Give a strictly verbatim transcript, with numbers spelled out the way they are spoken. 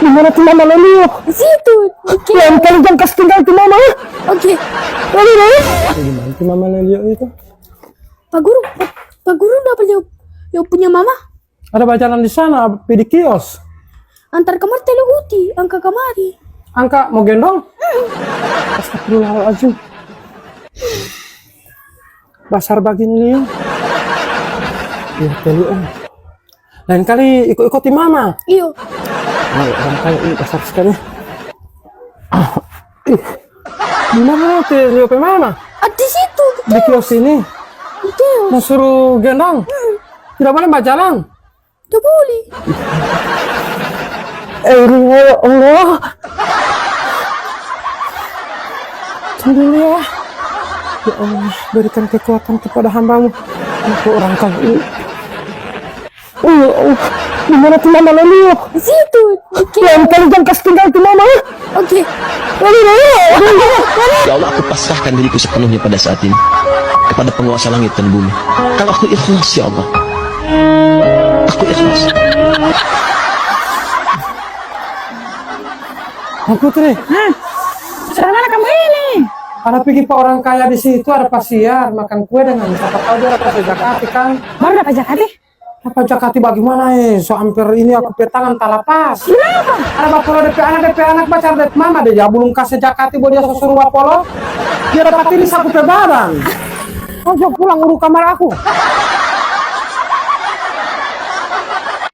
Di mana tu mama Lelio? Di situ. Oke. Lain kali jang kas tinggal tu mama, ya? Oke. Lelio, Lelio. Di mana tu mama Lelio itu? Pak Guru, Pak, Pak Guru, dapa Leo, Leo punya mama? Ada bajalan di sana, pi di kios. Antar kamar telu uti, angka kamari. Angka, mau gendong? Astagfirullahaladzim. Basar bagini, Leo. Iya, telu, em. Lain kali iko-iko ti mama. Iyo. Nah, orang kaya ini basar sekali. Ah, ih. Di mana tu Leo pe mama? Ah, di situ, di kios ini. Di kios. Mau suruh gendong? Tidak boleh bajalan? Tidak boleh. Eh, ya Allah. Alhamdulillah. Ya Allah, berikan kekuatan kepada hambamu. Aku orang kaya ini. Oh, ya Allah, di mana tu mama Lelio? Di situ. Oke. Lain kali jang kas tinggal tu mama, ya? Oke. Lelio, Lelio, Lelio, Lelio. Ya Allah, aku pasrahkan diriku sepenuhnya pada saat ini kepada penguasa langit dan bumi. Kalau aku ikhlas, ya Allah. Aku ikhlas. Bang Putri. Hah? Dari mana kamu ini? Ada pigi pa orang kaya di situ, ada pasiar, makan kue dengan siapa tahu dia dapat rezeki kan? Baru dapat rezeki? Apa jakati bagimana, eh? So amper ini aku pe tangan talapas. Kenapa? Ada bapolo depe anak, depe anak bacar depe mama deh, ya belum kase jakati buat dia so suru bapolo. Dia dapat ini saku pe badan. Kau jang pulang uru kamar aku.